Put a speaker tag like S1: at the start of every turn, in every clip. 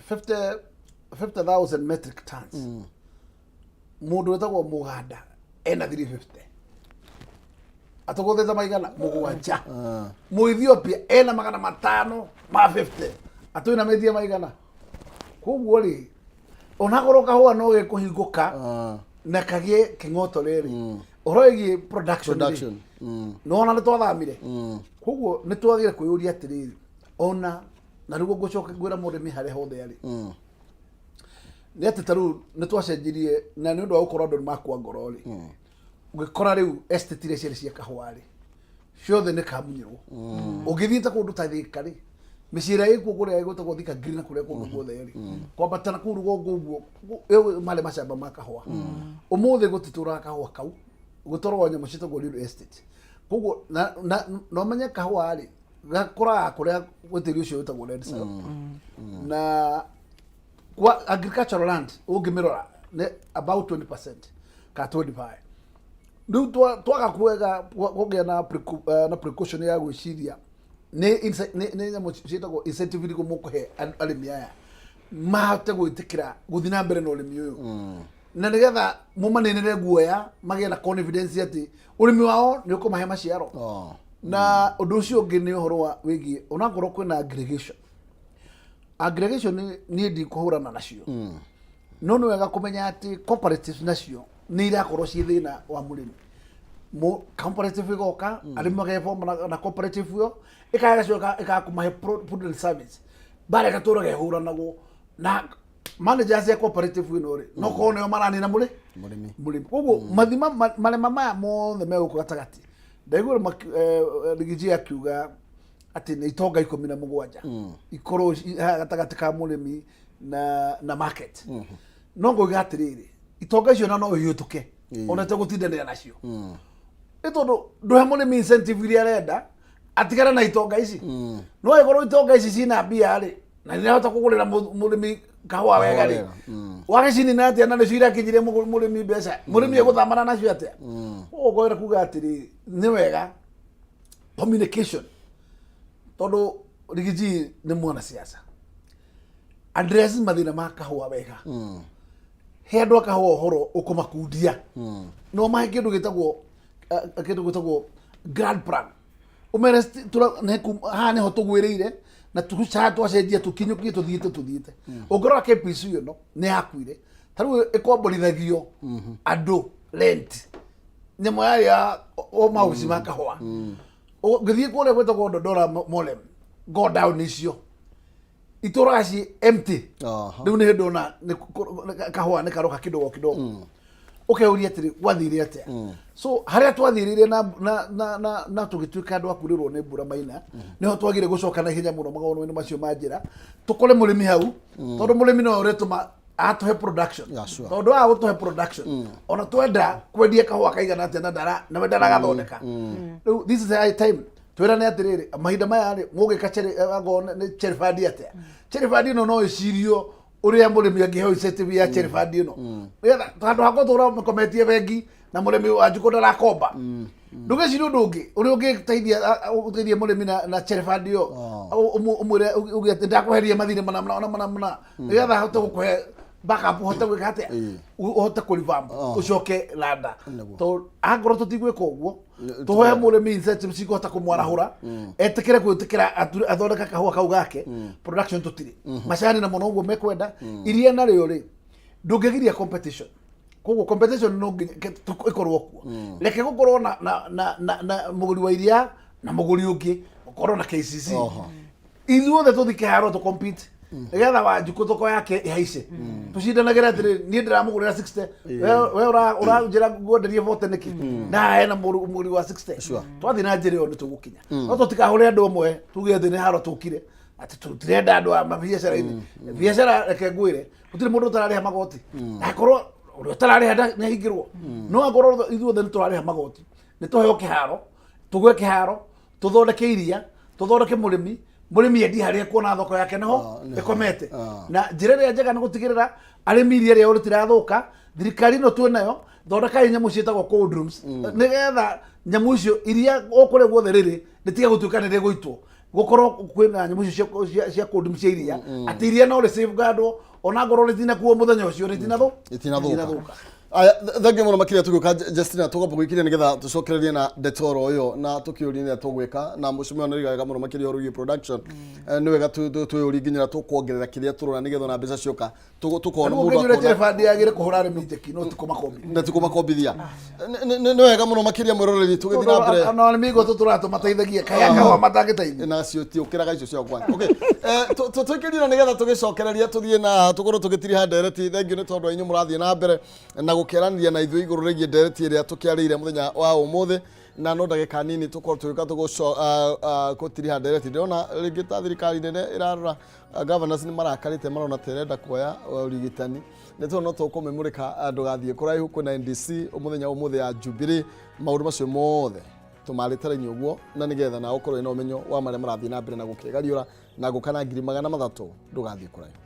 S1: 50 50,000 metric tons. Mũndũ wĩtagwo Mũganda ena 350, atũgũthĩte maigana 7. Mũethiopia ena 500 ma 50, atũinamĩtie maigana. Koguo rĩ, onakorwo kahũa no gĩkũhingũka na kagĩe kĩng'oto rĩrĩ, ũhoro wĩgiĩ production rĩ,
S2: Production.
S1: Nĩwona nĩ twathamire. Koguo nĩ twagĩrĩire kwĩyũria atĩrĩrĩ, ona na rĩu ngũcoka ngwĩra mũrĩmi harĩa hothe arĩ nĩ atĩ ta rĩu nĩ twacenjirie, na nĩ ũndũ wa gũkorwo andũ nĩ makua ngoro rĩ, ũgĩkora rĩu estate iria ciarĩ cia kahũa rĩ, ciothe nĩ kamunyĩrwo. Ũngĩthiĩ ta kũndũ ta Thika rĩ, mĩciĩ ĩrĩa ĩkuo kũrĩa ĩgwĩtagwo Thika Green na kũrĩa kũngĩ guothe rĩ, kwambata na kũu rũgongo ũguo, ĩyo marĩ macamba ma kahũa. Ũmũthĩ gũtitũraga kahũa kau, gũtwaragwo nyamũ ciĩtagwo real estate. Koguo na ũmenye kahũa rĩ, gakũraga kũrĩa gwĩ tĩri ũcio wĩtagwo red soil, na kwa agricultural land ũngĩmĩrora nĩ about 20% ka 25. Rĩu twaga kwega kũgĩa na precaution ya gwĩciria nĩ nyamũ ciĩtagwo incentive irĩkũ mũkũhe arĩmi aya mahote gwĩtĩkĩra gũthiĩ na mbere na ũrĩmi ũyũ, na nĩgetha mũmaninĩre guoya, magĩe na confidence atĩ ũrĩmi wao nĩ ũkũmahe maciaro. Na ũndũ ũcio ũngĩ nĩ ũhoro wa wĩgiĩ onakorwo kwĩna aggregation. Aggregation niĩ ndikũhũrana nacio, no nĩ wega kũmenya atĩ cooperatives nacio nĩ irakorwo ciĩ thĩna wa mũrĩmi. Cooperative ĩgoka, arĩmi mageboma na cooperative ĩyo ĩkagacoka ĩkakũmahe food and service, bara ĩgatũraga ĩhũranagwo na managers ya cooperative ĩno rĩ, no korwo nĩo maranina mũrĩ
S2: Mũrĩmi.
S1: Mũrĩmi. Koguo mathima marema maya mothe me gũkũ gatagatĩ, ndaiguire Rigiji akiuga atĩ nĩ itonga 17 ikorwo haha gatagatĩ ka mũrĩmi na market. No ngauga atĩrĩrĩ, itonga icio na no ihĩtũke ona tegũtindanĩra nacio, nĩ tondũ ndũhe mũrĩmi incentive iria arenda atigane na itonga ici. No ĩkorwo itonga ici cina mbia rĩ, na nĩ irahota kũgũrĩra mũrĩmi kahũa wega rĩ,
S2: wega.
S1: Wagĩcinina atĩa na nĩcio irakinyirie mũrĩmi mbeca? Mũrĩmi egũthamana nacio atĩa? Ũguo ngwenda kuga atĩrĩrĩ, nĩ wega communication, tondũ Rigiji nĩ mwanasiasa, address mathĩna ma kahũa wega, he andũ a kahũa ũhoro ũkũmakundia, no mahe kĩndũ gĩtagwo grand plan, ũmere haha nĩho tũgwĩrĩire na haha twacenjia, tũkinyũkie tũthiĩte. Ũngĩrora KPC ĩno nĩ yakuire, ta rĩu ĩkomborithagio andũ rent, nyamũ yarĩ ya o maobici ma kahũa. Ũngĩthiĩ kũrĩa gwĩtagwo Dodora, Molem go down, icio itũraga ci empty. Rĩu nĩ hĩndĩ ona kahũa nĩ karoka kidogo kidogo. Ũkeuria atĩrĩ, gwathire atĩa? So harĩa twathirire na tũgĩtuĩka andũ a kurĩrwo nĩ mbura maina, nĩho twagire gũcoka na ihenya mũno magongona-inĩ macio ma njĩra, tũkore mũrĩmi hau, tondũ mũrĩmi nowe ũrĩtũma atũhe production. Tondũ wa gũtũhe production, ona twenda kwendia kahũa kaigana atĩa na ndara nawe ndaragathondeka. Rĩu this is the high time twĩrane atĩrĩrĩ, mahinda maya rĩ, mũgĩka angorwo nĩ cherry fund atĩa, cherry fund ĩno no ĩcirio ũrĩa mũrĩmi angĩheo incentive ya cherry fund ĩno, nĩgetha handũ ha gũtũra mĩkometie bengi na mũrĩmi wa njukũ ndarakomba. Ndũgĩciria ũndũ ũngĩ ũrĩa ũngĩteithia ũteithie mũrĩmi na cherry fund ĩyo, ũmwĩre uge atĩ ndakweheria mathirĩ mana mana mana mana, nĩgetha ahote gũkũhe backup, ũhote gwĩka atĩa, ũhote kũrevamp, ũcoke landa. Tondũ angorwo tũtigwĩka ũguo, tũhe mũrĩmi incentive cikũhota kũmwarahũra etĩkĩre gwĩtĩkĩra athondeke kahũa kau gake, production tũtirĩ, macani namo noguo mekwenda, iria narĩo rĩ, ndũngĩgiria competition. Koguo competition no nginya ĩkorwo kuo. Reke gũkorwo na mũgũri wa iria na mũgũri ũngĩ, gũkorwo na KCC, ithuothe tũthi kĩharo tũ compete, nĩgetha Wanjikũ thoko yake ĩhaice, tũcindanagĩre atĩrĩ, niĩ ndĩramũgũrĩra 60, we ũranjĩra ngwenderie 40 nĩkĩ, na hena mũgũri wa 60. Twathiĩ na njĩra ĩyo nĩ tũgũkinya, no tũtikahũre andũ amwe tuge atĩ nĩ haro tũkire, atĩ tũtirenda andũ a mabiacara-inĩ. Biacara, reke ngwĩre, gũtirĩ mũndũ ũtararĩha magoti. Akorwo ũrĩa ũtararĩha nĩ ahingĩrwo, no akorwo ithuothe nĩ tũrarĩha magoti, nĩ tũheo kĩharo, tũgwe kĩharo, tũthondeke iria, tũthondeke mũrĩmi, mũrĩmi endie harĩa ekuona thoko yake nĩho
S2: Nĩho.
S1: ĩkomete. Na njĩra ĩrĩa njega nĩ gũtigĩrĩra arĩmi iria rĩao rĩtirathũka. Thirikari ĩno twĩ nayo, thondekai nyamũ ciĩtagwo cold rooms, nĩgetha nyamũ icio iria o kũrĩa guothe rĩrĩ rĩtige gũtuĩka nĩ rĩgũitwo. Gukorwo kwina nyamũ icio cia kũndũ cia iria atĩ iria no rĩ safeguardwo ona ngorwo rĩtinakuo mũthenya ũcio rĩtinathuka.
S2: Aya, thengiũ mũno makĩria tũgĩũka Justina tũgamba gwĩkiria nĩgetha tũcokererie na ndeto oro ĩyo na tũkĩũrie nĩrĩa tũgwĩka na mũcimio nĩ wega mũno makĩria ũhoro wĩgiĩ production. Nĩ wega twĩyũrie nginya tũkuongerera kĩrĩa tũrona nĩgetha ona mbeca cioka tũkona
S1: mũndũ akona Jefandi yagĩrĩire kũhũra arĩmi njeki no ti kũmakombithia
S2: na ti kũmakombithia. Nĩ wega mũno makĩria mwĩroreri tũgĩthiĩ na mbere
S1: ona arĩmi igũtũ tũratũmateithagia kaya kahũa matangĩteithia
S2: na cio tiũkĩraga icio cia kwanja. Okay, tũikĩrie na nĩgetha tũgĩcokereria tũthiĩ na tũkorwo tũgĩtiriha ndereti. Thengiũ nĩ tondũ inyuĩ mũrathiĩ na mbere na gũkĩaranĩria na ithuĩ igũrũ rĩgiĩ ndereti ĩrĩa tũkĩarĩire mũthenya wa ũmũthĩ na no ndagĩka nini tũkorwo tũgĩũka gũtiriha ndereti. Ndĩrona rĩngĩ ta thirikari nene ĩrarora governors nĩ marakarĩte marona ta ĩrenda kuoya ũrigitani nĩ tondũ no tũkũmĩmũrĩka ndũgathiĩ kũraihu kwĩna NDC mũthenya ũmũthĩ ya Jubilee maũndũ macio mothe tũmarĩte raini ũguo na nĩgetha nawe ũkorwo wĩna ũmenyo wa marĩa marathiĩ na mbere na gũkĩgariũra na gũka na 300,000 ndũgathiĩ kũraihu.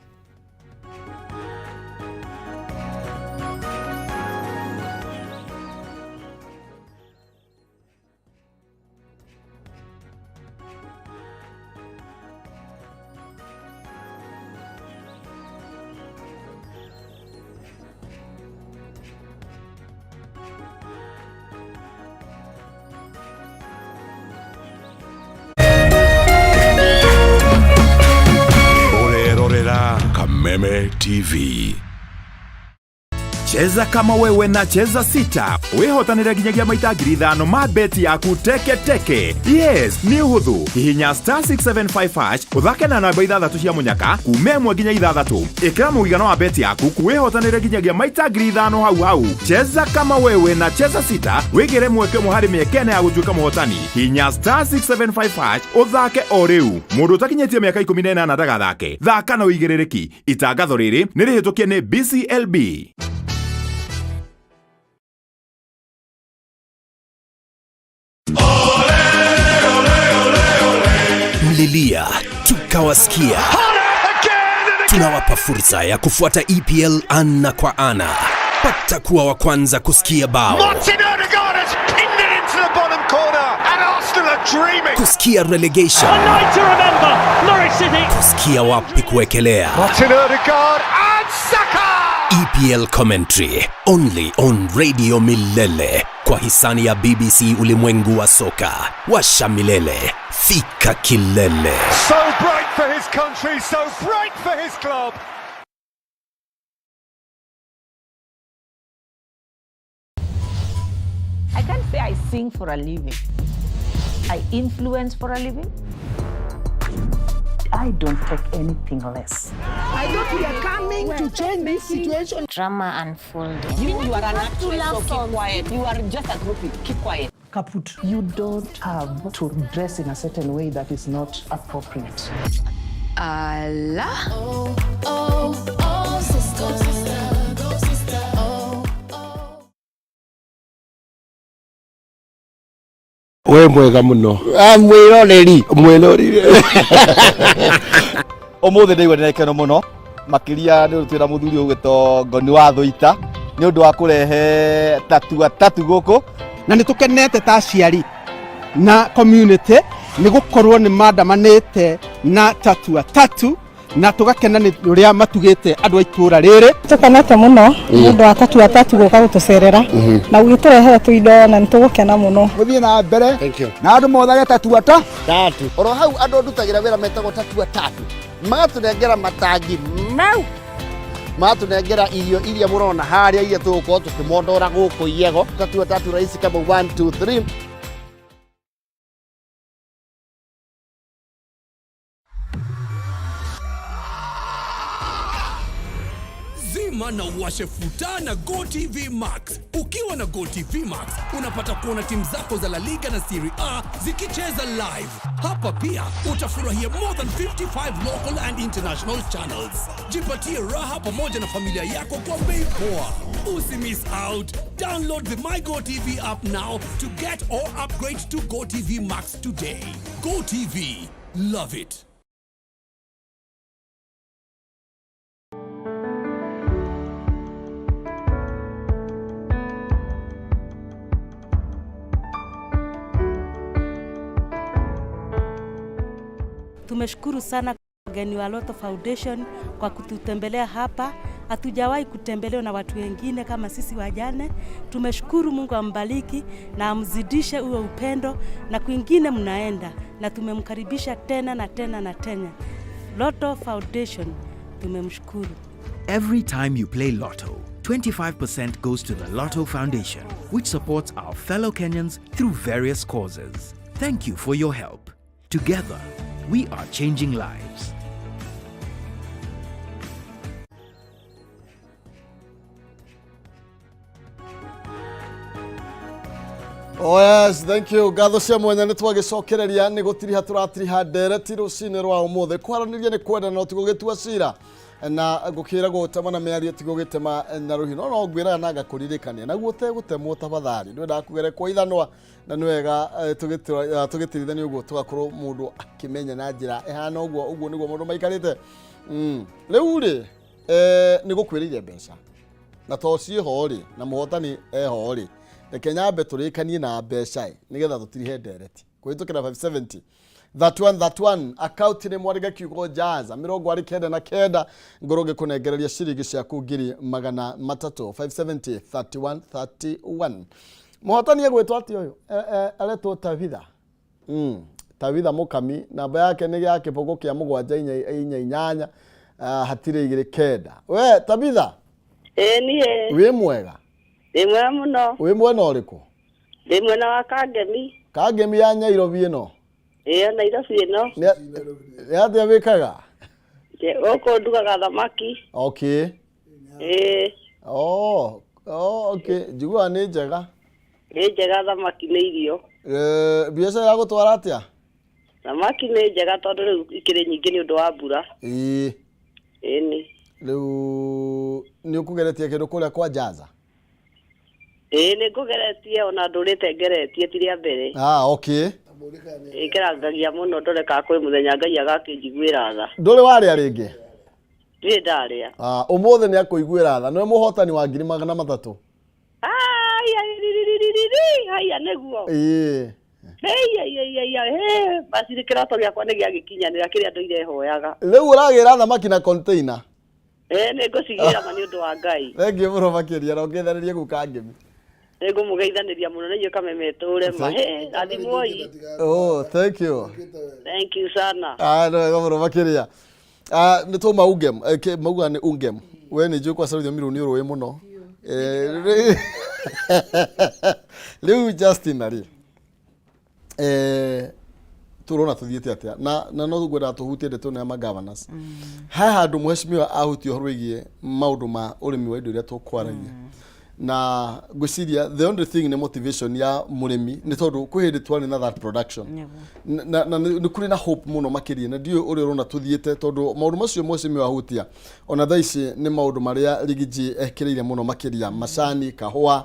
S3: Kameme TV.
S4: Cheza kama wewe na Cheza Sita. Wihotanire nginyagia maita 5,000 ma beti yaku teke teke. Yes, nĩ ũhũthũ. Hihinya star 675 hash ũthake na namba 6 cia mũnyaka kuma 1 nginya 6. Ĩkĩra mũigana wa beti yaku wihotanire nginyagia maita 5,000 hau hau. Cheza kama wewe na Cheza Sita wigire mweke ũmwe harĩ mĩeke ĩna ya gũtuĩka mũhotani. Hihinya star 675 hash ũthake o rĩu. Mũndũ ũtakinyĩtie mĩaka 18 ndagathake. Thaka na ũigĩrĩrĩki. Itangatho rĩrĩ nĩ rĩhĩtũkie nĩ BCLB.
S5: Mlilia tukawasikia. Tunawapa fursa ya kufuata EPL ana kwa ana. Pata kuwa wa kwanza kusikia bao.
S6: Martin Odegaard has pinned it into the bottom corner and Arsenal are dreaming.
S5: Kusikia relegation.
S7: A night to remember, Norwich City.
S5: Kusikia wapi kuwekelea.
S6: Martin Odegaard and Saka.
S5: EPL commentary only on Radio Milele kwa hisani ya BBC Ulimwengu wa Soka. Washa milele, fika kilele.
S6: So bright for his country, so bright for his club.
S8: I can't say I sing for a living. I influence for a living.
S9: I don't take anything less.
S10: I thought we are coming to change this situation.
S11: Drama unfolding.
S8: You are an actress, so keep quiet. You are just a groupie. Keep quiet.
S9: Kaput. You don't have to dress in a certain way that is not appropriate.
S12: Allah. Oh, oh, oh, sister, sister, go sister. Oh, oh.
S13: We mwega muno.
S14: Mwiroreri.
S13: Mwiroreri.
S14: Umuthi ndaigua ndĩna gĩkeno mũno makĩria nĩ ũndũ twĩna mũthuri ũgwĩtwo Ngoni wa Thũita nĩ ũndũ wa kũrehe tatua tatu gũkũ
S15: na nĩ tũkenete ta aciari na community nĩ gũkorwo nĩ mandamanĩte na tatua tatu na tũgakena nĩ ũrĩa matugĩte andũ a itũũra rĩrĩ.
S16: Tũkenete mũno nĩ ũndũ wa tatua tatu gũka gũtũcerera na gũgĩtũrehera tũindo na nĩ tũgũkena mũno.
S17: Gũthiĩ na mbere na andũ mothage tatua tatu.
S18: Oro hau andũ ndutagĩra wĩra metagwo tatua tatu magatũnengera matangi mau magatũnengera irio iria mũrona harĩa iria tũgũkorwo tũkĩmondora gũkũ Iego. Tatua tatu rahisi kama 1 2 3.
S5: Zima na uwashe futa na GoTV Max. Ukiwa na GoTV Max, unapata kuona timu zako za La Liga na Serie A zikicheza live. Hapa pia utafurahia more than 55 local and international channels. Jipatie raha pamoja na familia yako kwa bei poa. Usimiss out. Download the My GoTV app now to get or upgrade to GoTV Max today. GoTV. Love it.
S11: Tumeshukuru sana wageni wa Lotto Foundation kwa kututembelea hapa. Hatujawahi kutembelewa na watu wengine kama sisi wajane. Tumeshukuru, Mungu ambariki na amzidishe huo upendo, na kwingine mnaenda, na tumemkaribisha tena na tena na tena. Lotto Foundation tumemshukuru.
S19: Every time you play Lotto, 25% goes to the Lotto Foundation, which supports our fellow Kenyans through various causes. Thank you for your help. Together, we are changing lives.
S2: Oh yes, thank you. Ngatho cia mwanya nĩ twagĩcokereria nĩ gũtiriha tũratiriha ndereti rũcinĩ rwa ũmũthĩ. Kwaranĩria nĩ kwenda no ti gũgĩtua cira na gũkĩragwo gũtema na mĩario ti gũgĩtema na rũhiũ no no ngwĩraga na ngakũririkania naguo ũtegũtemwo tafadhali ndwendaga kũgerekwo ithanwa na nĩ wega eh, tũgĩtũra- eh, tũgĩtirithania ũguo tũgakorwo mũndũ akĩmenya na njĩra ĩhana ũguo ũguo nĩguo mũndũ maikarĩte rĩu rĩ eh, nĩ gũkwĩrĩire mbeca na to ciĩho rĩ na mũhotani eho rĩ reke nyambe tũrĩkanie na mbeca ĩ nĩgetha tũtirihe ndereti kũhĩtũkĩra 570 31 31 akaunti nĩ mwarĩga kiugo jaza mĩrongo arĩ kenda na kenda ngorwo ngĩkũnengereria ciringi ciaku 300,000 570 31 31 mũhotani egwĩtwo atĩa ũyũ aretwo Tabitha Tabitha Mũkami namba yake nĩ ya kĩbũgũ kĩa mũgwanja inya inya inyanya ah, hatirĩ igĩrĩ kenda we Tabitha
S20: Ĩĩ niĩ
S2: wĩ mwega
S20: ndĩ mwega mũno
S2: wĩ mwena ũrĩkũ
S20: ndĩ mwena wa Kangemi
S2: Kangemi ya Nyairobi ĩno
S20: ĩĩ Nairobi ĩno
S2: nĩ nĩ atĩa wĩkaga
S20: gũkũ ndugaga thamaki
S2: okay
S20: ĩĩ
S2: oh, oh, okay njiguaga nĩ njega
S20: nĩ njega thamaki nĩ irio
S2: Eh, biacara ĩragũtwara atĩa
S20: thamaki nĩ njega tondũ rĩu ikĩrĩ nyingĩ nĩ ũndũ wa mbura
S2: ĩĩ
S20: ĩni
S2: rĩu nĩ ũkũgeretie kĩndũ kũrĩa kwa Jaza
S20: ĩĩ nĩ ngũgeretie ona ndũrĩte ngeretie ti rĩa mbere
S2: ah, okay
S20: ĩngerangagia mũno ndore kana kwĩ mũthenya Ngai agakĩnjiguĩra tha
S2: ndũrĩ warĩa rĩngĩ
S20: ndirĩ ndarĩa
S2: ah, ũmũthĩ nĩ akũiguĩra tha nĩwe mũhotani wa 300,000
S20: Ai, ai, ri, ri, ri, ri, ri, haiya nĩguo
S2: ĩĩ
S20: Hei, basi kĩroto gĩakwa nĩ gĩagĩkinyanĩra kĩrĩa ndũire hoyaga
S2: rĩu ũragĩra thamaki na container
S20: ĩĩ nĩ ngũcigĩra ma nĩ ũndũ wa Ngai
S2: thengiũ mũno makĩria na ũngĩthanĩrie gũka ngemi
S20: nĩ ngũmũgeithanĩria mũno na inyuĩ kameme tũre ma Hĩ, rathimwoi
S2: oh thank you
S20: thank you sana
S2: ah nĩ wega mũno makĩria ah nĩ tũma ungem eh, mauga nĩ ungem we nĩ njũĩ kwaca rũthiomi rũu nĩ ũrũĩ mũno Eh, rĩu Justin rĩ eh, tũrona tũthiĩte atĩa na na no ngwendaga tũhutie ndeto ĩno ya magovernors he handũ mheshimiwa ahutia ũhoro wĩgiĩ maũndũ ma ũrĩmi wa indo iria tũkwaragia na ngwĩciria the only thing nĩ motivation ya mũrĩmi nĩ tondũ kwĩ hĩndĩ twarĩ na that production na na na nĩ kũrĩ na hope mũno makĩria na ndiũĩ ũrĩa ũrona tũthiĩte tondũ maũndũ macio mheshimiwa ahutia ona thaa ici nĩ maũndũ marĩa Riggy ekĩrĩire mũno makĩria macani kahũa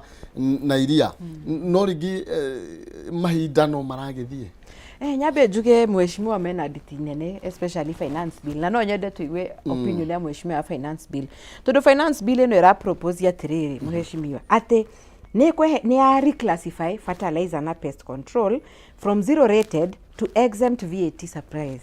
S2: na iria no rĩngĩ eh, mahinda no maragĩthiĩ
S21: Eh, nyambe njuge mheshimiwa mena nditi nene especially finance bill na no nyende tuigue opinion ya mheshimiwa ya finance bill tondu finance bill ĩno ĩra propose atĩrĩrĩ mheshimiwa atĩ nĩ kwehe nĩ ya reclassify fertilizer na pest control from zero rated to exempt VAT supplies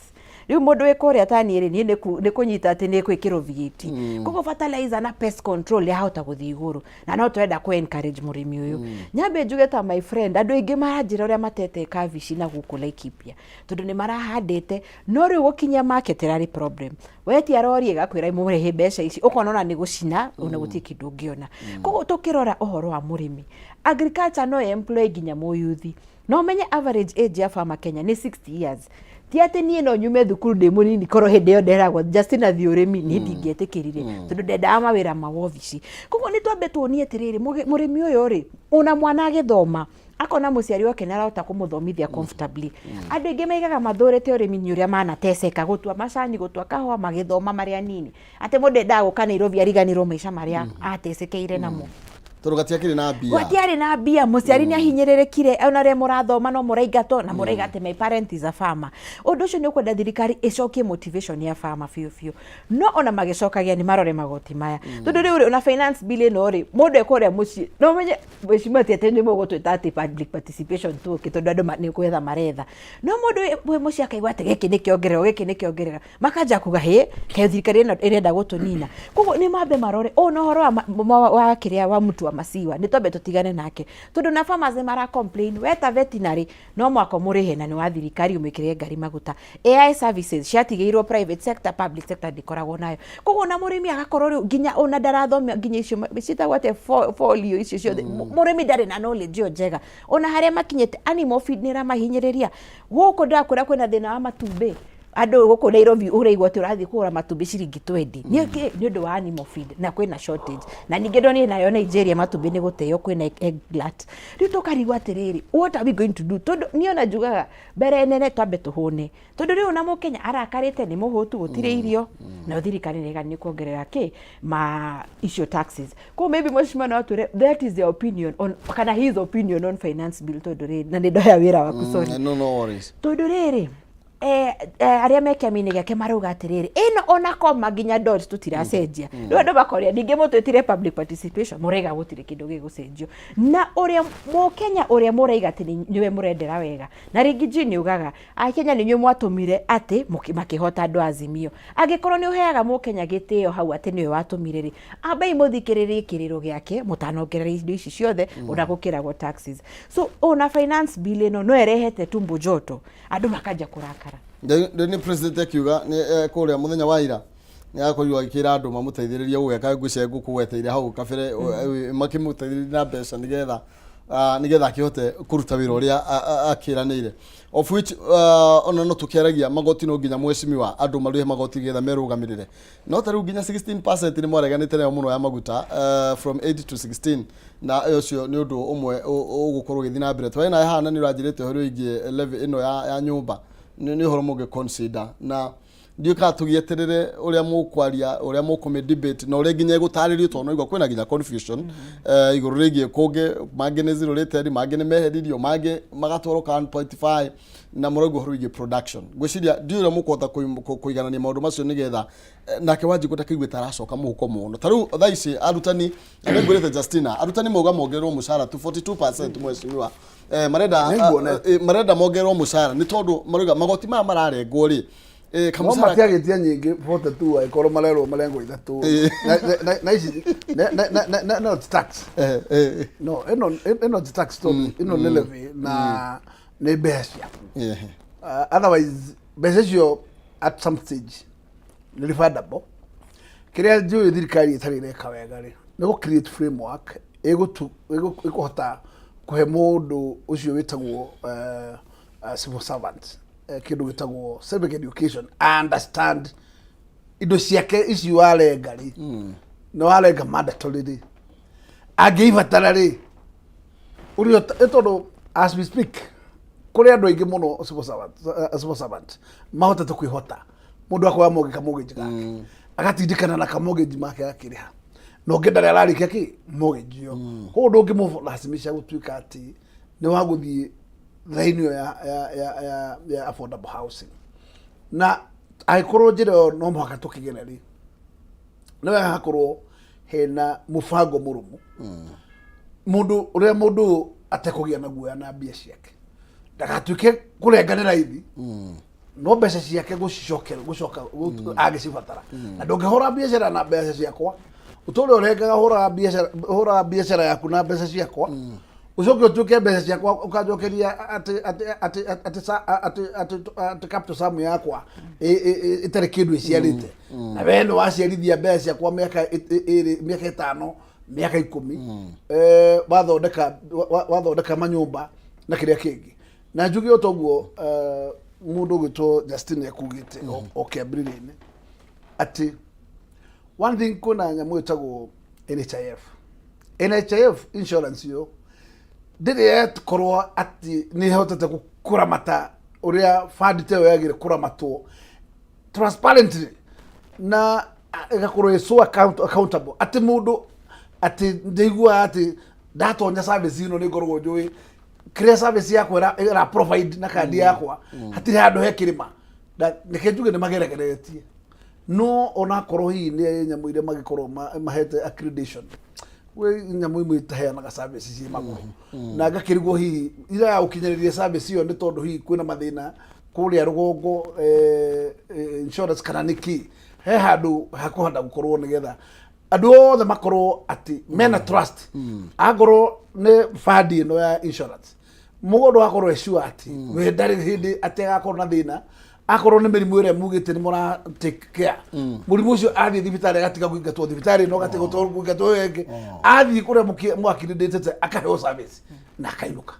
S21: rĩu mũndũ wĩ kũrĩa ta niĩ rĩ niĩ nĩ kũnyita atĩ nĩ kwĩkĩrwo VAT koguo fertilizer na pest control yahota gũthiĩ igũrũ na no twenda kũ encourage mũrĩmi ũyũ nyambe njuge ta my friend andũ aingĩ maranjĩra ũrĩa matete kabici na gũkũ Laikipia tondũ nĩ marahandĩte no rĩu gũkinyia market ĩrarĩ problem wetia rori ĩgakwĩra mũrĩhe mbeca ici ũkona ona nĩ gũcina ona gũtirĩ kĩndũ ũngĩona koguo tũkĩrora ũhoro wa mũrĩmi agriculture no employ nginya mũyuthi no menye average age ya farmer Kenya nĩ 60 years ti atĩ niĩ no nyume thukuru ndĩ mũnini korwo hĩndĩ ĩyo nderagwo Justin athiĩ ũrĩmi niĩ ndingĩetĩkĩrire tondũ ndendaga mawĩra ma wobici koguo nĩ twambe tuonie atĩrĩrĩ mũrĩmi ũyũ rĩ ona mwana agĩthoma akona mũciari wake nĩ arahota kũmũthomithia comfortably andũ aingĩ maigaga mathũrĩte ũrĩmi nĩ ũrĩa manateceka gũtua macani gũtua kahũa magĩthoma marĩ anini atĩ mũndũ endaga gũka Nairobi ariganĩrwo maica marĩa atecekeire namo.
S2: Tondũ gatiakĩrĩ na mbia.
S21: Gũtiarĩ na mbia, mũciari nĩ ahinyĩrĩrĩkire, ona arĩa mũrathoma no mũraingatwo na mũraiga atĩ my parent is a farmer. Ũndũ ũcio nĩ ũkwenda thirikari ĩcokie motivation ya farmer biũ biũ. No ona magĩcokagia nĩ marore magoti maya. Tondũ rĩu rĩ, ona finance bill ĩno rĩ, mũndũ e kũrĩa mũciĩ, no ũmenye mheshimiwa ti atĩ nĩ mũgũtwĩta atĩ public participation tũke tondũ andũ nĩ gwetha maretha. No mũndũ wĩ mũciĩ akaigua atĩ gĩkĩ nĩ kĩongererwo, gĩkĩ nĩ kĩongererwo. Makanja kuga hĩ, kaĩ thirikari ĩno ĩrenda gũtũnina. Koguo nĩ mambe marore ũũ na ũhoro wa kĩrĩa wa mtu wa maziwa, nĩ twambe tũtigane nake. Tondũ na farmers nĩ mara complain, weta veterinary no mwaka ũmũrĩhe na nĩ wa thirikari ũmĩkĩre ngari maguta. AI services ciatigĩirwo private sector, public sector ndĩkoragwo nayo. Koguo ona mũrĩmi agakorwo rĩu nginya ona ndarathoma nginya icio ciĩtagwo atĩa folio icio ciothe. Mũrĩmi ndarĩ na knowledge ĩyo njega. Ona harĩa makinyĩte animal feed nĩ ĩramahinyĩrĩria. Gũkũ ndĩrakwĩra kwĩna thĩna wa matumbĩ. Andũ gũkũ Nairobi ũraigua atĩ ũrathiĩ kũgũra matumbĩ ciringi 20. Nĩ kĩ? Nĩ ũndũ wa animal feed na kwĩna shortage. Na ningĩ ndonire nayo Nigeria matumbĩ nĩ gũteo kwĩna egg glut. Rĩu tũkarigwo atĩrĩrĩ, what are we going to do? Tondũ niĩ ona njugaga mbere nene twambe tũhũne. Tondũ rĩu ona mũkenya arakarĩte nĩ mũhũtu gũtirĩ irio. Nayo thirikari nĩ ĩrega nĩ kuongerera kĩ? Ma icio taxes. Koguo maybe mheshimiwa no atwĩre that is their opinion on, kana his opinion on finance bill tondũ rĩrĩ, na nĩ ndoya wĩra waku, sorry.
S2: No, no worries.
S21: Tondũ rĩrĩ, arĩa me kĩama-inĩ gĩake marauga atĩrĩrĩ, ĩno ona koma nginya dot tũtiracenjia. Rĩu andũ makoria ningĩ mũtwĩtire public participation mũraiga gũtirĩ kĩndũ gĩgũcenjio. Na ũrĩa mũkenya ũrĩa mũraiga atĩ nĩwe mũrendera wega. Na rĩngĩ G nĩ ugaga akenya nĩ inyuĩ mwatũmire atĩ makĩhota andũ a Azimio. Angĩkorwo nĩ ũheaga mũkenya gĩtĩo hau atĩ nĩwe watũmire rĩ, ambai mũthikĩrĩrie kĩrĩro gĩake mũtanongerera indo ici ciothe ona gũkĩragwo taxes. So ona finance bill ĩno no ĩrehete tumbo joto, andũ makanja kũrakara.
S2: Rĩu nĩ president akiuga nĩ kũrĩa mũthenya wa ira nĩ akorirwo agĩkĩra andũ mamũteithĩrĩrie gũgeka ngwĩciria ngũkũgweteire hau kabere, makĩmũteithĩrĩria na mbeca nĩgetha akĩhote kũruta wĩra ũrĩa akĩranĩire, of which ona no tũkĩaragia magoti no nginya mheshimiwa andũ marĩhe magoti nĩgetha merũgamĩrĩre, no ta rĩu nginya 16% nĩ mwareganĩte nayo mũno ya maguta, from 8 to 16, na ũcio nĩ ũndũ ũmwe ũgũkorwo ũgĩthiĩ na mbere. Twarĩ nawe haha na nĩ ũranjĩrĩte ũhoro wĩgiĩ levy ĩno ya nyũmba, nĩ ũhoro mũngĩ consider, na ndiũĩ kana tũgĩeterere ũrĩa mũkwaria, ũrĩa mũkũmĩ debate na ũrĩa nginya ĩgũtarĩrio, tondũ noigua kwĩna nginya confusion igũrũ rĩgiĩ kũngĩ mangĩ nĩ zero rated, mangĩ nĩ meheririo, mangĩ magatwarwo ka 1.5, na mũraigua ũhoro wĩgiĩ production. Ngwĩciria ndiũĩ ũrĩa mũkũhota kũiganania maũndũ macio nĩgetha nake Wanjikũ ndakaigue ta aracoka mũhuko mũno. Ta rĩu thaa ici arutani nĩ ngwĩrĩte Justina, arutani mauga mongererwo mũcara tu 42%, mheshimiwa. Marenda
S1: Nĩnguona.
S2: Marenda mongererwo mũcara nĩ tondũ marauga magoti maya mararengwo rĩ,
S1: no
S2: kamũcara
S1: matiagĩtia nyingĩ 42 angĩkorwo marerwo marengwo ithatũ. Na ici no ti tax. No ĩno ti tax tondũ ĩno nĩ levy na nĩ mbeca ciaku. Otherwise mbeca icio at some stage nĩ refundable. Kĩrĩa njũĩ thirikari ĩtarĩ ĩreka wega rĩ, nĩ gũ create framework ĩkũhota kũhe mũndũ ũcio wĩtagwo civil servant kĩndũ gĩtagwo civic education, understand indo ciake ici warenga rĩ, nĩ warenga mandatory rĩ, angĩibatara rĩ, ũrĩa tondũ as we speak kũrĩ andũ aingĩ mũno civil servant mahotete kwĩhota. Mũndũ akoya mortgage, kamortgage gake agatindĩkana na kamortgage make akĩrĩha, na ũngĩ ndarĩ ararĩkia kĩ mortgage ĩyo. Koguo ndũngĩmũlasimisha gũtuĩka atĩ nĩ wa gũthiĩ raini ĩyo ya affordable housing. Na angĩkorwo njĩra ĩyo no mũhaka tũkĩgere rĩ, nĩ wega hakorwo hena mũbango mũrũmu, mũndũ ũrĩa mũndũ atekũgĩa na guoya na mbia ciake ndagatuĩke kũrenga nĩ raithi, no mbeca ciake gũcicokera gũcoka angĩcibatara. Na ndũngĩhũra biacara na mbeca ciakwa, ũtũre ũrengaga hũraga biacara yaku na mbeca ciakwa, ũcoke ũtuĩke mbeca ciakwa ũkanjokeria atĩ atĩ capital sum yakwa ĩtarĩ kĩndũ ĩciarĩte, na we nĩ waciarithia mbeca ciakwa mĩaka 2, mĩaka 5, mĩaka 10, wathondeka manyũmba na kĩrĩa kĩngĩ. Na njuge o toguo mũndũ ũgwĩtwo Justin ekugĩte o kĩambĩrĩria-inĩ atĩ one thing, kwĩna nyamũ ĩtagwo NHIF. NHIF insurance ĩyo ndĩrĩ yakorwo atĩ nĩ ĩhotete kũramata ũrĩa fund ta ĩyo yagĩrĩire kũramatwo transparently na ĩgakorwo ĩ so accountable atĩ mũndũ Atĩ ndĩiguaga atĩ ndatonya service ĩno nĩ ngoragwo njũĩ kĩrĩa service yakwa ĩra provide na kandi yakwa, hatirĩ handũ he kĩrĩma. Reke njuge nĩ mageregeretie, no onakorwo hihi nĩ nyamũ iria magĩkorwo mahete accreditation, gwĩ nyamũ imwe itaheanaga service ciĩ magũrũ, na ngakĩrigwo hihi ira ya gũkinyĩrĩria service ĩyo nĩ tondũ hihi kwĩna mathĩna kũrĩa rũgongo, insurance kana nĩkĩ, he handũ hakũhanda gũkorwo nĩgetha andũ othe makorwo atĩ mena trust. Angorwo nĩ bandi ĩno ya insurance, mũndũ akorwo e sure atĩ we ndarĩ hĩndĩ atĩ agakorwo na thĩna, akorwo nĩ mĩrimũ ĩrĩa mugĩte nĩ mũra take care mũrimũ ũcio, athiĩ thibitarĩ agatiga kũingatwo thibitarĩ ĩno, agatiga kũingatwo ĩyo ĩngĩ, athiĩ kũrĩa mwakirĩndĩtĩte akaheo service na akainũka.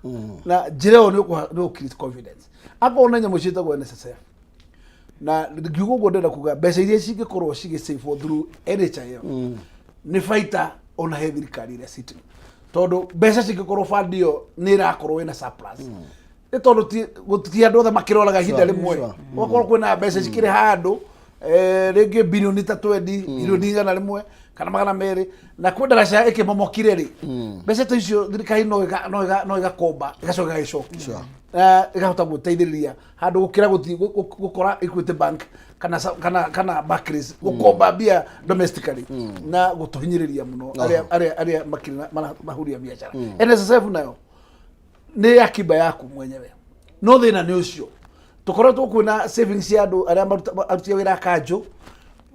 S1: Na njĩra ĩyo nĩ ũkũ create confidence. Akorwo nĩ nyamũ ciĩtagwo NSSF, na ngiuga ũguo ndĩrenda kuga mbeca iria cingĩkorwo cigĩsavwo through NHIF nĩ baita ona he thirikari ĩrĩa sitting, tondũ mbeca cingĩkorwo fund ĩyo nĩ ĩrakorwo ĩna surplus, nĩ tondũ ti andũ othe makĩroraga ihinda rĩmwe. Ũgakorwo kwĩna mbeca cikĩrĩ handũ, rĩngĩ bilioni ta 20, bilioni 100 kana 200, na kwĩ ndaraca ĩkĩmomokire rĩ, mbeca ta icio thirikari no ĩgakomba ĩgacoka ĩgagĩcokia na ĩkahota gũteithĩrĩria handũ gũkĩra gũthiĩ gũkora Equity Bank kana Barclays gũkomba mbia domestically na gũtũhinyĩrĩria mũno arĩa makĩrĩ mahuria biacara. NSSF nayo nĩ akiba yaku mwenyewe, no thĩna nĩ ũcio tũkoretwo kwĩna savings cia andũ arĩa aruti a wĩra a kanjũ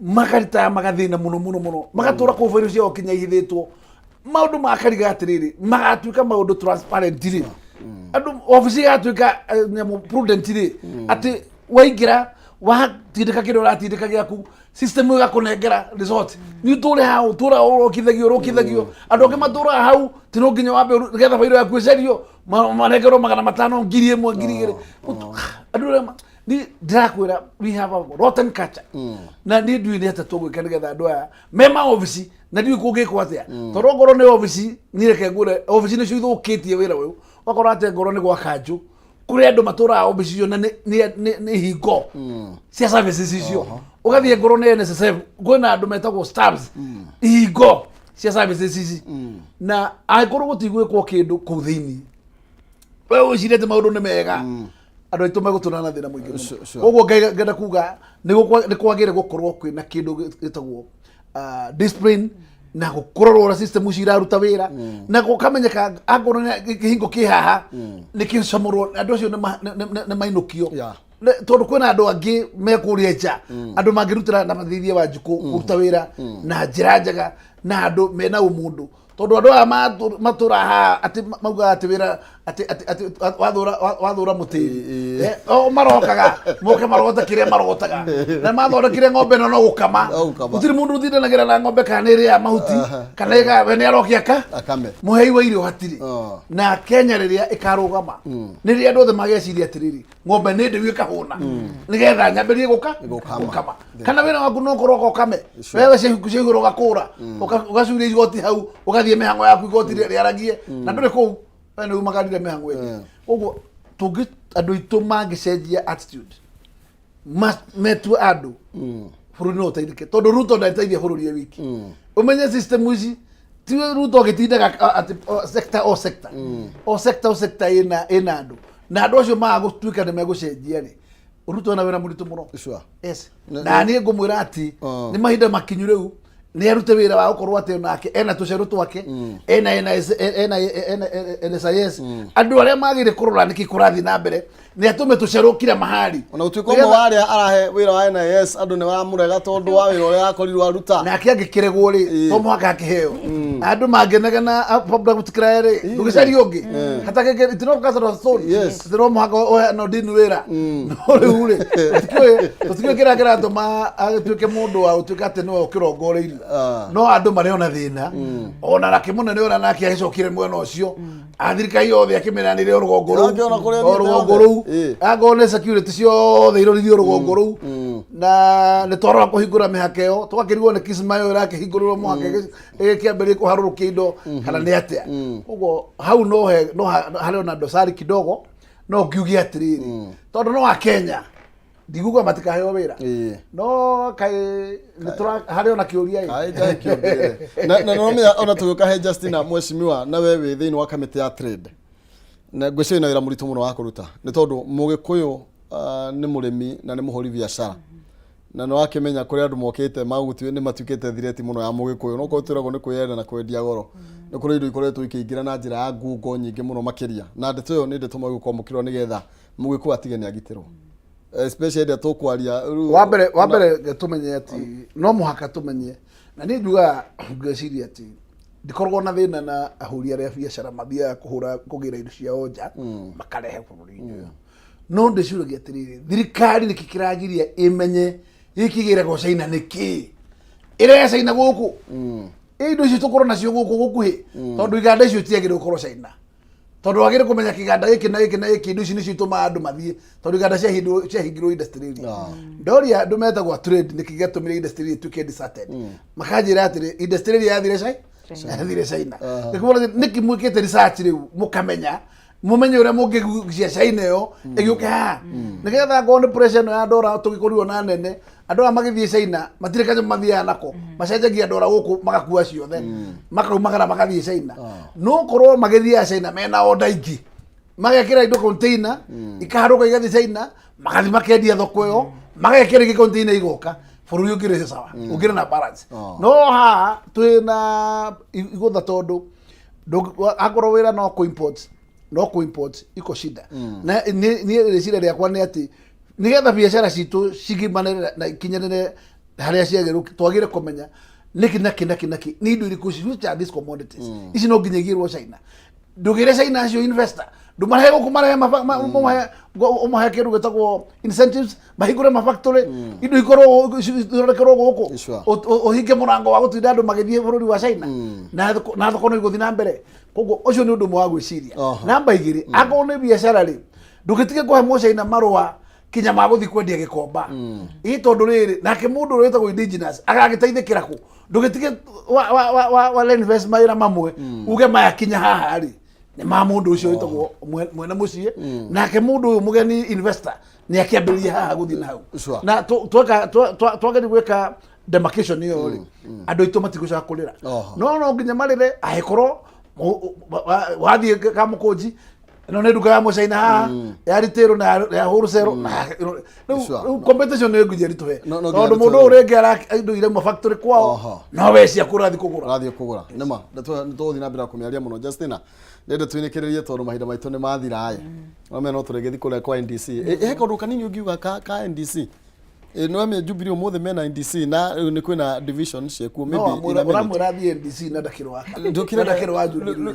S1: makaritaya, magathĩna mũno mũno mũno, magatũra kũu bairo ciao kinya ihithĩtwo maũndũ makariga atĩrĩrĩ, magatuĩka maũndũ transparent rĩ, andũ obici igatuĩka nyamũ prudent rĩ, atĩ waingĩra watindĩka kĩrĩa ũratindĩka gĩaku, system ĩgakũnengera result. Nĩ ũtũre hau ũtũra ũrokithagio ũrokithagio, andũ angĩ matũraga hau ti no nginya wambe nĩgetha bairo yaku ĩcario, manengerwo 500, 1000, 2000. Andũ arĩa ni ndĩrakwĩra we have a rotten culture, na niĩ ndiũĩ nĩ atĩa tũgwĩka nĩgetha andũ aya me maobici, na ndiũĩ kũngĩkwo atĩa, tondũ ongorwo nĩ obici, niĩ reke ngwĩre obici nĩcio ithũkĩtie wĩra ũyũ. Ũgakora atĩ ngorwo nĩ gwa kanjũ kũrĩ andũ matũraga obici icio na nĩ hingo cia services icio, ũgathiĩ ngorwo nĩ NSSF kwĩna andũ metagwo staffs ihingo cia services ici, na angĩkorwo gũtigwĩkwo kĩndũ kũu thĩinĩ, we wĩcirie atĩ maũndũ nĩ mega, andũ aitũ megũtũra na thĩna mũingĩ mũno. Koguo ngenda kuga nĩ kwagĩrĩire gũkorwo kwĩna kĩndũ gĩtagwo discipline na gũkorwo ũrĩa system ici iraruta wĩra na gũkamenyeka angorwo nĩ kĩhingo kĩ haha nĩ kĩcamũrwo, andũ acio nĩ mainũkio. Tondũ kwĩna andũ angĩ me kũrĩa nja, andũ mangĩrutĩra na mathithie wa njukũ kũruta wĩra na njĩra njega na andũ mena ũmũndũ, tondũ andũ aya matũra haha atĩ maugaga atĩ wĩra atĩ wathũra mũtĩri. O marokaga moke marogote kĩrĩa marogotaga na mathondekire ng'ombe ĩno no gũkama.
S2: No gũkama.
S1: Gũtirĩ mũndũ ũtindanagĩra na ng'ombe kana nĩ ĩrĩaga mahuti kana we nĩ arokia ka
S2: akame.
S1: Mũhei wa irio hatirĩ. Na Kenya rĩrĩa ĩkarũgama nĩ rĩrĩa andũ othe mageciria atĩrĩrĩ, ng'ombe nĩ ndĩu ĩkahũna nĩgetha nyambĩrie gũka
S2: Gũkama.
S1: Gũkama kana wĩra waku no ũkorwo ũkame wewe cia igũrũ ũgakũra ũgacuria igoti hau, ũgathiĩ mĩhang'o yaku, igoti rĩaragie na ndũrĩ kũu, we nĩ umagarire mĩhang'o ĩngĩ. Ũguo tũngĩ andũ aitũ mangĩcenjia attitude, metue andũ, bũrũri no ũteithĩke, tondũ Ruto ndateithia bũrũri e wiki. Ũmenye system ici ti Ruto agĩtindaga atĩ o sector o sector o sector o sector ĩna andũ, na andũ acio maga gũtuĩka nĩ megũcenjia rĩ, Ruto ena wĩra mũritũ mũno. Yes. Na niĩ ngũmwĩra atĩ nĩ mahinda makinyu rĩu nĩ arute wĩra wa gũkorwo atĩ onake ena tũcerũ twake, ena NIS, ena NSIS, andũ arĩa magĩrĩire kũrora nĩkĩ kũrathiĩ na mbere, nĩ atũme tũcerũ kila mahali.
S2: Ona gũtuĩka ũmwe wa arĩa arahe wĩra wa NIS, andũ nĩ maramũrega tondũ wa wĩra ũrĩa akorirwo aruta.
S1: Nake angĩkĩregwo rĩ, to mũhaka akĩheo. Andũ mangĩnegena gũtikĩrae rĩ, ndũgĩcarie ũngĩ hatagĩkĩ itino kasoro stone. Atĩ no mũhaka ũhe no ndini wĩra, no rĩu rĩ, tũtikĩũĩ kĩrĩa kĩratũma agĩtuĩke mũndũ wa gũtuĩka atĩ nĩwe ũkĩrongoreirio, no andũ marĩ ona thĩna ona nake mũnene ũrĩa nake agĩcokire mwena ũcio a thirikari yothe akĩmenanĩre o rũgongo rũu.
S2: Akĩona kũrĩa
S1: o
S2: thiĩte
S1: rũgongo
S2: yothe.
S1: Rũu angorwo nĩ security ciothe irorithio rũgongo rũu, na nĩ twarora kũhingũra mĩhaka ĩyo, tũgakĩrigwo nĩ Kismayo ĩrakĩhingũrĩrwo mũhaka ĩgĩkĩambĩrĩria kũharũrũkia indo kana nĩ atĩa. Koguo hau no harĩ ona dosari kidogo, no ngiuge atĩrĩrĩ, tondũ no Akenya Ndiguga matikaheo wĩra,
S2: Ĩĩ.
S1: no kaĩ nĩtũra harĩ ona kĩũria ĩ.
S2: Kaĩ njaĩ kĩũmbĩrĩre. Na nĩũramenya ona tũgĩũka he Justina, mheshimiwa, na we wĩ thĩinĩ wa kamĩtĩ ya trade, na ngwĩciria wĩna wĩra mũritũ mũno wa kũruta, nĩ tondũ mũgĩkũyũ nĩ mũrĩmi na nĩ mũhũri biacara, na nĩ wakĩmenya kũrĩ andũ mokĩte magũtuĩ nĩ matuĩkĩte thireti mũno ya mũgĩkũyũ, no korwo twĩragwo nĩ kwĩyenda na kwendia goro. Nĩ kũrĩ indo ikoretwo ikĩingĩra na njĩra ya ngungo nyingĩ mũno makĩria, na ndeto ĩyo nĩ ndeto magũkorwo mũkĩrora nĩgetha mũgĩkũyũ atige nĩ agitĩrwo, especially ĩrĩa tũkwaria rĩu-
S1: Wa mbere tũmenye atĩ no mũhaka tũmenye, na niĩ njugaga ngeciria atĩ ndikoragwo na thĩna na ahũri arĩa biacara mathiaga kũhũra kũgĩra indo ciao nja makarehe bũrũri-inĩ ũyũ, no ndĩcuragia atĩrĩrĩ, thirikari nĩkĩ kĩragiria ĩmenye gĩkĩ gĩragwo China nĩkĩ ĩrehe China gũkũ? Ĩ indo icio tũkorwo nacio gũkũ gũkuhĩ, tondũ iganda icio itiagĩrĩire gũkorwo China, tondũ wagĩrĩire kũmenya kĩganda gĩkĩ na gĩkĩ na gĩkĩ, indo ici nĩcio itũmaga andũ mathiĩ, tondũ iganda ciahingirwo industry area. Ndoria andũ metagwo a trade nĩkĩ gĩatũmire industry ĩtuĩke deserted, makanjĩra atĩrĩ, industry area yathire China, yathire China. Ngĩkĩmũra, nĩkĩ mwĩkĩte research rĩu mũkamenya mũmenye ũrĩa mũngĩgucia China ĩyo ĩgĩũke haha, nĩgetha ngorwo nĩ pressure ĩno ya ndora tũgĩkorirwo na nene, andũ aya magĩthiĩ China matirĩ kanyamũ mathiaga nako, macenjagia ndora gũkũ, magakua ciothe, makaumagara magathiĩ China. No korwo magĩthiaga China mena order ingĩ, magekĩra indo container, ikaharũka igathiĩ China, magathiĩ makendia thoko ĩyo, magekĩra ingĩ container igoka bũrũri, ũngĩrĩ sawa, ũngĩrĩ na balance. No haha twĩna igũtha, tondũ akorwo wĩra no kũ import, no kũ import iko shida. Na niĩ rĩciria rĩakwa nĩ atĩ nĩgetha biacara citũ cigimanĩre na ikinyanĩre harĩa ciagĩrĩirwo, twagĩrĩire kũmenya nĩkĩ na kĩ na kĩ na kĩ, nĩ indo irĩkũ, which are these commodities, ici no nginya igĩrwo China. Ndũgĩre China acio investor, ndũmarehe gũkũ, marehe ũmahe kĩndũ gĩtagwo incentives, mahingũre ma factory, indo ikorwo ithondekerwo gũkũ. Ũhinge mũrango wa gũtinda andũ magĩthiĩ bũrũri wa China, na thoko no igũthiĩ na mbere. Koguo ũcio nĩ ũndũ ũmwe wa gwĩciria. Namba 2, akorwo nĩ biacara rĩ, ndũgĩtige kũhe mũcaina marũa kinya ma gũthiĩ kwendia gĩkomba, ĩ tondũ rĩrĩ nake mũndũ ũrĩa wĩtagwo indigenous agagĩteithĩkĩra kũ? Ndũgĩtige wa invest mawĩra mamwe, uge maya kinya haha rĩ nĩ ma mũndũ ũcio wĩtagwo mwene mũciĩ, nake mũndũ ũyũ mũgeni investor nĩ akĩambĩrĩria haha gũthiĩ na hau. Na twageria gwĩka demarcation ĩyo rĩ, andũ aitũ matigũcoka kũrĩra. No nginya marĩre angĩkorwo wathiĩ Kamũkũnji, ĩno nĩ nduka ya mũcaina haha ya retail na ya wholesale, na rĩu rĩu competition nĩ nginya ĩritũhe,
S2: No nginya
S1: tondũ mũndũ
S2: ĩritũhe.
S1: ũyũ rĩngĩ ara indo irauma factory kwao, no we ciaku ũrathiĩ kũgũra.
S2: Ũrathiĩ kũgũra. Nĩma nĩ tũgũthiĩ na mbere na kũmĩaria mũno. Justina, nĩndĩ twinĩkĩrĩrie tondũ mahinda maitũ nĩ mathira ĩ. No no tũrĩgĩthiĩ kũrĩa kwa NDC. He kaũndũ kanini ũngiuga ka NDC? Nĩ Jubilee ũmũthĩ mena NDC, na rĩu nĩ kwĩna division ciekuo, maybe in a minute.
S1: Ũramwĩra athiĩ NDC na ndakĩrĩ wa
S2: Ndũkĩrĩ-
S1: na ndakĩrĩ wa Jubilee.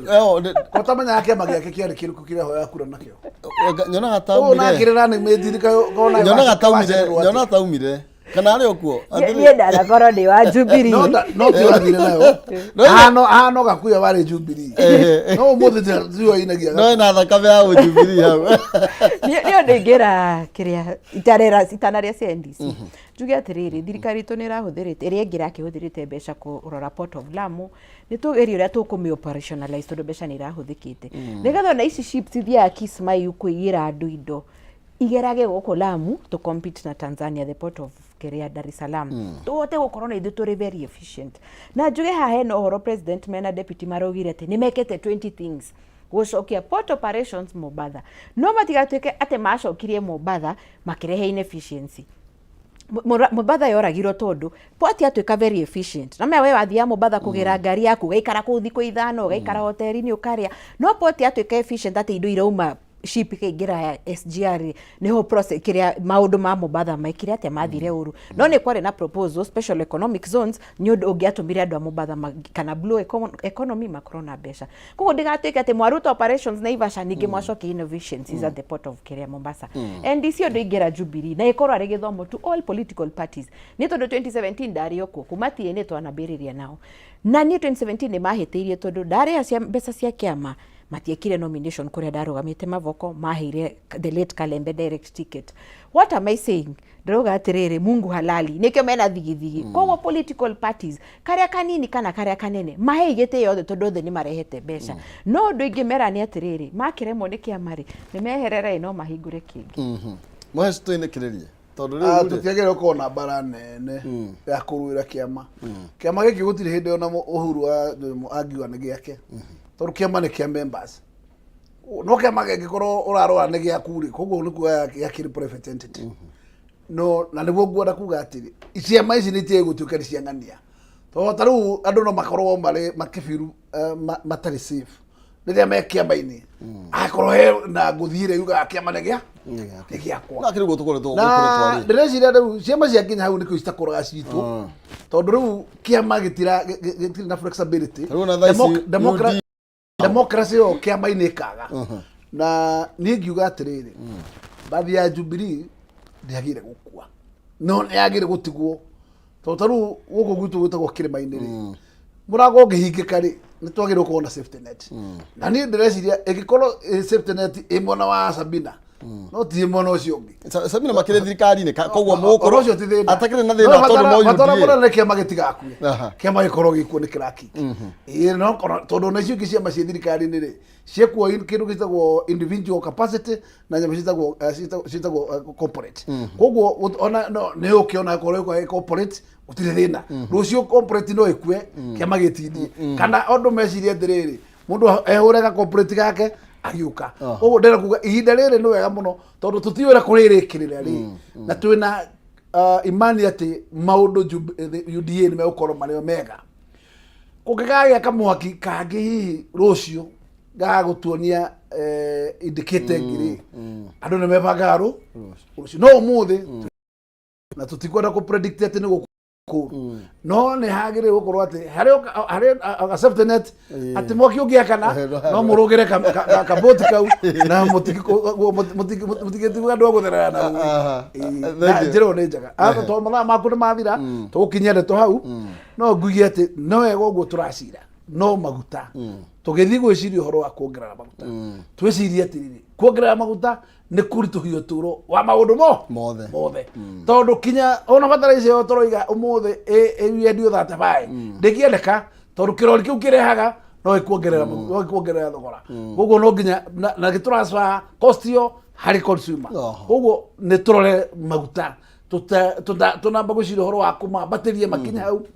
S1: Ũtamenyaga kĩama gĩake kĩarĩ kĩrĩkũ kĩrĩa hoya kura nakĩo.
S2: Nyonaga
S1: Ũũ
S2: taumire.
S1: nakĩrĩ running mate nĩ
S2: Nyonaga taumire, nyonaga taumire. Kana arĩ o kuo?
S21: Niĩ ndanakorwo ndĩ wa Jubilee.
S1: No ti wathire nayo hano hano gakuya warĩ Jubilee, no ũmũthĩ tiwe inagia.
S2: No ĩna thakame ya ũjubilee hau.
S21: Niĩ ũndũ ingĩra kĩrĩa itarera itanarĩa cia NDC, njuge atĩrĩrĩ, thirikari itũ nĩ ĩrahũthĩrĩte, ĩrĩa ĩngĩ ĩrakĩhũthĩrĩte mbeca kũrora Port of Lamu, nĩ tũgerie ũrĩa tũkũmĩ operationalize, tondũ mbeca nĩ irahũthĩkĩte, nĩgetha ona ici ships ithiaga Kismayu kũiyĩra andũ indo igerage gũkũ Lamu to compete na Tanzania, the port of kĩrĩa Dar es Salaam, tũhote gũkorwo na ithuĩ tũrĩ very efficient. Na njuge haha hena ũhoro president mena deputy maraugire atĩ nĩ mekĩte 20 things gũcokia port operations Mombatha, no matigatuĩke atĩ macokirie Mombatha makĩrehe inefficiency. Mombatha yoragirwo tondũ port yatuĩka very efficient, na we wathiaga Mombatha kũgĩra ngari yaku, ũgaikara kũu thikũ 5, ũgaikara hoteli-inĩ ũkarĩa, no port yatuĩka efficient atĩ indo irauma ship ikaingĩra SGR rĩ, nĩho process kĩrĩa maũndũ ma Mombatha mekire atĩa mathire ũru. No nĩ kwarĩ na proposal special economic zones, nĩ ũndũ ũngĩatũmire andũ a Mombatha kana blue economy makorwo na mbeca. Koguo ndĩgatuĩke atĩ mwaruta operations Naivasha, ningĩ mwacokia inefficiencies at the port of kĩrĩa Mombasa. NDC, ũndũ ingĩra Jubilee na ĩkorwo arĩ gĩthomo to all political parties, nĩ tondũ 2017 ndarĩ o kuo kuma TNA twanambĩrĩria nao, na niĩ 2017 nĩ mahĩtĩirie tondũ ndarĩha mbeca cia kĩama, matiekire nomination kũrĩa ndarũgamĩte Mavoko, maheire the late Kalembe direct ticket. What am I saying? Ndĩrauga atĩrĩrĩ, Mungu halali, nĩkĩo mena thigithigi. Koguo political parties, karĩa kanini kana karĩa kanene, mahei gĩtĩo othe, tondũ othe nĩ marehete mbeca. No ũndũ ingĩmera nĩ atĩrĩrĩ, makĩremwo nĩ kĩama rĩ, nĩ meherere no mahingũre kĩngĩ.
S2: Mũheci, twĩnĩkĩrĩrie. Tondũ
S1: Ah,
S2: rĩu rĩ
S1: tũtiagĩrĩire gũkorwo na mbara nene ya kũrũĩra kĩama. Kĩama gĩkĩ gũtirĩ hĩndĩ ona Uhuru wa Jomo angiuga nĩ gĩake, tondũ kĩama nĩ kĩa members. No kĩama kĩngĩkorwo ũrarora nĩ gĩaku rĩ, koguo nĩ kuga gĩakĩrĩ private entity. No na nĩguo ngwenda kuga atĩrĩ, ciama ici nĩ itiagĩrĩire gũtuĩka nĩ cia ng'ania, tondũ ta rĩu andũ no makorwo marĩ makĩbiru matarĩ safe rĩrĩa me kĩama-inĩ, akorwo he na ngũthi ĩrĩa yugaga kĩama nĩ gĩa nĩ gĩakwa.
S2: Na kĩrĩ guo tũkoretwo
S1: Na
S2: twarĩ.
S1: ndĩreciria rĩu ciama cia nginya hau nĩkĩo citakũraga citũ, tondũ rĩu kĩama gĩtira gĩtirĩ na flexibility.
S2: Rĩu ona thaa ici UD
S1: Democracy ĩyo kĩama-inĩ ĩkaga. Na niĩ ngiuga atĩrĩrĩ, mbathi ya Jubilee ndĩagĩrĩire gũkua, no nĩ yagĩrĩire gũtigwo, tondũ ta rĩu gũkũ gwitũ gwĩtagwo kĩrĩma-inĩ rĩ, mũrango ũngĩhingĩka rĩ, nĩ twagĩrĩirwo gũkorwo na safety net. Na niĩ ndĩreciria ĩngĩkorwo safety net ĩ mwena wa Sabina, no ti ĩ mwena ũcio ũngĩ.
S2: Sabina makĩrĩ thirikari-inĩ, koguo
S1: Ũndũ
S2: mũgũkorwo
S1: ũcio ti thĩna.
S2: atakĩrĩ na thĩna tondũ no
S1: Matwara
S2: UDA.
S1: mũnene kĩama gĩtigakue, kĩama gĩkorwo gĩkuo nĩ kĩrakiki. Ĩĩ, no korwo- tondũ ona icio ingĩ ciama ciĩ thirikari-inĩ rĩ, ciekuo kĩndũ gĩtagwo individual capacity na nyamũ ciĩtagwo corporate. Koguo ona no nĩ ũkĩona korwo ĩkorwo ĩ corporate gũtirĩ thĩna. Rũciũ corporate no ĩkue, kĩama gĩtindie, kana andũ mecirie atĩrĩrĩ, mũndũ ehũre ga corporate gake agĩũka. Koguo ndĩrenda kuga ihinda rĩrĩ nĩ wega mũno, tondũ tũtiũĩ ũrĩa kũrĩrĩkĩrĩra rĩ, na twĩna imani atĩ maũndũ UDA nĩ megũkorwo marĩ o mega. Kũngĩkagĩa kamwaki kangĩ hihi rũciũ gagũtuonia indicator ĩngĩ rĩ, andũ nĩ mebangaga rũciũ. No ũmũthĩ na tũtikwenda kũ predict atĩ nĩ gũkũru, no nĩ hagĩrĩire gũkorwo atĩ harĩ a safety net, atĩ mwaki ũngĩakana no mũrũgĩre kaboti kau na mũtigĩtigwo andũ a gũtherera na rũĩ. Na njĩra ĩyo nĩ njega. Ah, tondũ mathaa maku nĩ mathira, tũgũkinyia ndeto hau. No ngugie atĩ no wega ũguo tũracira no maguta, tũgĩthiĩ gwĩciria ũhoro wa kuongerera maguta, twĩcirie atĩrĩrĩ, kuongerera maguta nĩ kũritũhia ũtũũro wa maũndũ mo
S2: mothe.
S1: Mothe, tondũ kinya ona bataraitha ĩyo tũroiga ũmũthĩ ĩyendio 35 ndĩngĩendeka, tondũ kĩrori kĩu kĩrehaga no ĩkuongerera no ĩkuongerera thogora. Koguo no nginya na gĩ transfer cost ĩyo harĩ consumer. Koguo nĩ tũrore maguta, tũnamba gwĩciria ũhoro wa kũmambatĩria makinya hau,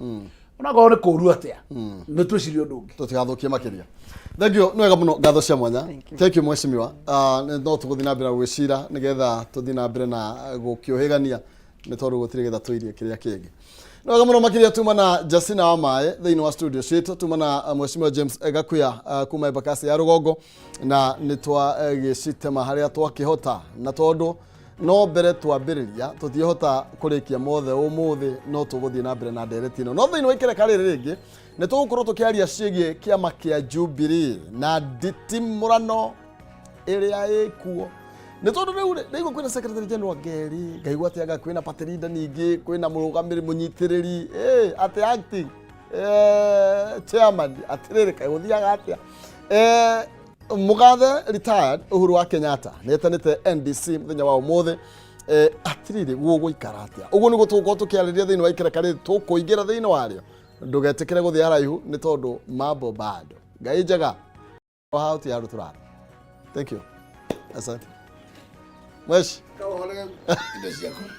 S1: onakorwo nĩ kũũru atĩa, nĩ twĩcirie ũndũ ũngĩ.
S2: Tũtigathũkie makĩria. Thank you, nĩ wega mũno, ngatho cia mwanya. Thank you, mheshimiwa. Ah, no tũgũthiĩ na mbere na gwĩcira nĩgetha tũthiĩ na mbere na gũkĩũhĩgania, nĩ tondũ gũtirĩ gĩtha tũirie kĩrĩa kĩngĩ. Nĩ wega mũno makĩria. Tuma na Justina wa maĩ thĩinĩ wa studio citũ, tuma na mheshimiwa James Gakuya kuma Embakasi ya rũgongo, na nĩ twagĩcitema harĩa twakĩhota, na tondũ no mbere twambĩrĩria tũtiĩhota kũrĩkia mothe ũmũthĩ, no tũgũthiĩ na mbere na ndereti ĩno. No thĩinĩ wa ikereka rĩrĩ rĩngĩ nĩ tũgũkorwo tũkĩaria ciĩgiĩ kĩama kĩa Jubilee na nditimũrano ĩrĩa ĩkuo, nĩ tondũ rĩu rĩ, ndaigua kwĩna secretary general Ngeri, ngaigua atĩ anga kwĩna party leader, ningĩ kwĩna mũrũgamĩrĩri mũnyitĩrĩri, atĩ acting chairman. Atĩrĩrĩ, kaĩ gũthiaga atĩa? Mũgathe retired Uhuru wa Kenyatta nĩ etanĩte NDC mũthenya wa ũmũthĩ. Atĩrĩrĩ, gũgũikara atĩa? Ũguo nĩguo tũgũkorwo tũkĩarĩria thĩinĩ wa ikereka rĩrĩ tũkũingĩra thĩinĩ warĩo. Ndũgetĩkĩre gũthiĩ haraihu, nĩ tondũ mambo bado. Ngai njega hau ti handũ tũrathiĩ. Thank you, asante mweshi.
S1: Kaũhorere indo ciaku.